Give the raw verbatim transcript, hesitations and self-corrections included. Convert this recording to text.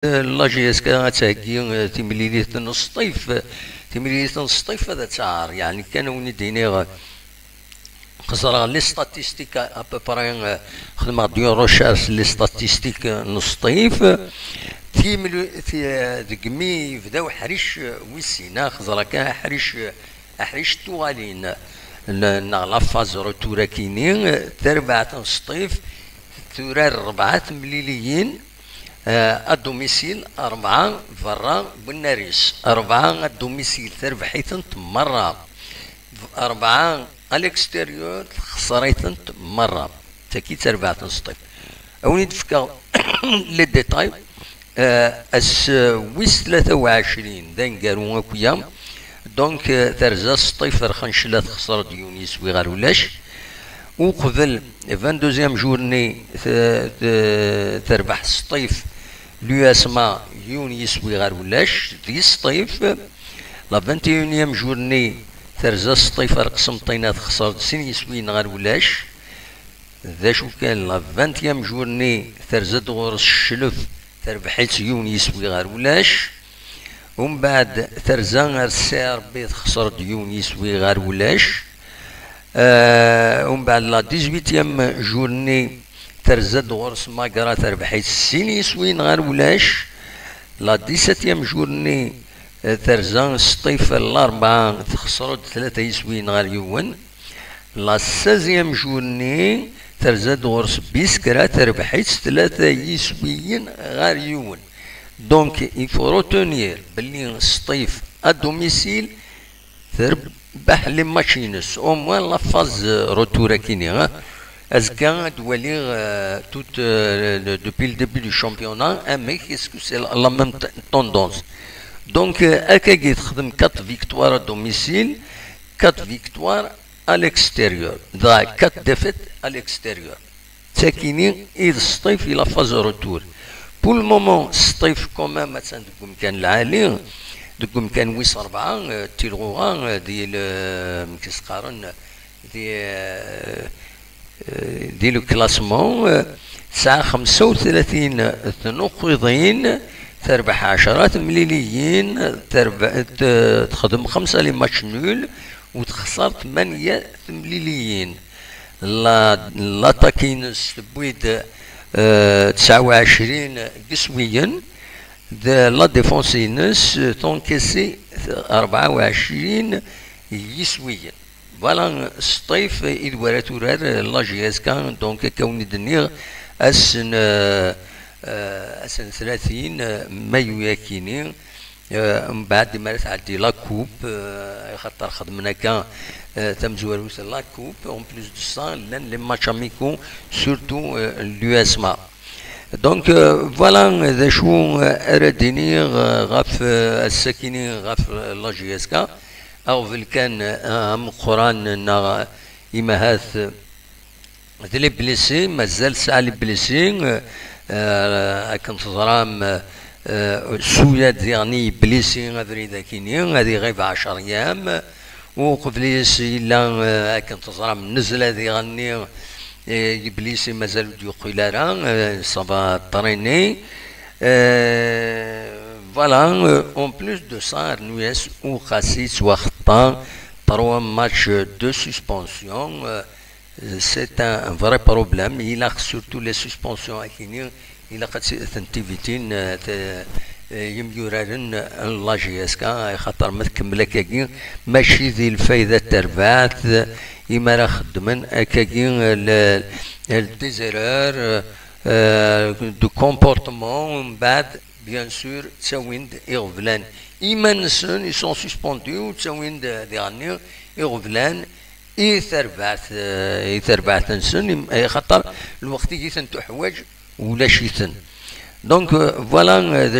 La J S K ad theggi, eh, timlilit n Sṭif. Timlilit n Sṭif ad tt-aɣer, yeɛni kan ad wen-id-iniɣ, xeẓreɣ les statistiques à peu près, eh, xedmeɣ-d une recherche les statistiques n Sṭif. Timli-, ti-, deg mi yebda uḥric, eh, wis sin, ah, xeẓreɣ kan aḥric, eh, aḥric n tuɣalin, n-, neɣ la phase retour akini, eh, tarbaɛt n Sṭif turar rebɛa temliliyin, eh, à domicile, rebɛa berra n Wennaris, rebɛa à domicile terbeḥ-itent merra, rebɛa à l'extérieur texṣer-itent merra. Tagi d tarbaɛt n Sṭif. Ad wen-id-fkeɣ les détails. Eh, ass, eh, wis tlata u ɛecrin d aneggaru akya. Donc, eh, terza Sṭif ar Xencla, texṣer-d yiwen yiswi ɣer ulac. Uqbel vingt-deuxième journée, te-, te-, terbeḥ Sṭif l'U S M A yiwen yiswi ɣer ulac, di Sṭif. La vingt et unième journée, terza Sṭif ar Qsenṭina, texṣer-d sin yiswiyen ɣer ulac. D acu kan, la vingtième journée, terza-d ɣur-s Cclef, terbeḥ-itt yiwen yiswi ɣer ulac. Umbeɛd terza ar C R B, texṣer-d yiwen yiswi ɣer ulac. Euh, umbeɛd la dix-huitième journée, terza-d ɣur-s Magra, terbeḥ-itt sin yiswiyen ɣer ulac. La dix-septième journée, eh, terza Sṭif Larebɛa, texṣer-d tlata yiswiyen ɣer yiwen. La seizième journée, terza-d ɣur-s Biskra, terbeḥ-itt tlata yiswiyen ɣer yiwen. Donc, il faut retenir belli Sṭif à domicile terbeḥ les matchs-ines, au moins la phase retour akini, hein. Azekka ad waliɣ, euh, tout, euh, le, depuis le début du championnat, amek, est-ce que c'est la, la même t-, tendance. Donc, euh, akkagi texdem quatre victoires à domicile, quatre victoires à l'extérieur, dɣa quatre défaites à l'extérieur. D takini i d Sṭif i la phase retour. Pour le moment, Sṭif quand même attan deg umkan lɛali, deg umkan wis rebɛa, euh, tilɣuɣa, euh, di le, amek i s-qqaren, di, euh, euh, di le classement, euh, tesɛa xemsa u tlatin tnuqiḍin, terbeḥ ɛecra temliliyin, terbe-, t-, texdem xemsa les matchs nuls, u texṣer tmanya temliliyin. La, l'attaque-ines tewwi-d, euh, tesɛa u ɛecrin n yiswiyen, d la défense-ines, euh, tencaisser rebɛa u ɛecrin n yiswiyen. Voilà, Sṭif i d wara turar, euh, la J S K, donc akka wen-d-nniɣ, ass n, euh, euh, ass n tlatin, euh, mayu akini, euh, mbeɛd mi ara tɛeddi la coupe, euh, axaṭer xedmen akka, euh, tamezwarut la coupe, en plus de ça, llan les matchs amicaux, surtout, euh, l'U S M A. Donc, euh, voilà, d acu, euh, ara d-iniɣ, euh, ɣef, euh, ass-akini ɣef, euh, la J S K. Aɣbel kan, euh, ameqqran neɣ imahat, euh, d les blessés, mazal tesɛa les blessés, euh, euh, akken teẓram, euh, euh, Souya diɣen i blessé abrid akini, ad iɣib ɛecr yam, uqbel-is yella, euh, akken teẓram, Nezla diɣen-nni, euh, i blessé mazal ur d-yuqil ara, euh, ça va traîner. Euh, voilà, euh, en plus de ça, rnu-yas Uqasi yettwaxeṭṭa trois matchs de suspension, euh, c'est un vrai problème. Ilaq surtout les suspensions akini, ilaq ad tt-, tent-ivitin, euh, te-, euh, yimyuraren n la J S K, axaṭer ma tkemmel akkagi, mačči di lfayda n terbaɛt, imi ara xeddmen akkagi, euh, le, le des erreurs, euh, euh, de comportement, mbeɛd, bien sûr, ttawin-d iɣeblan iman-nsen, ils sont suspendus, ttawin-d diɣenni iɣeblan i terbaɛt, eh, i terbaɛt-nsen, im-, eh, xaṭer lweqt i ten-tuḥwaǧ ulac-iten. Donc, euh, voilà, euh, d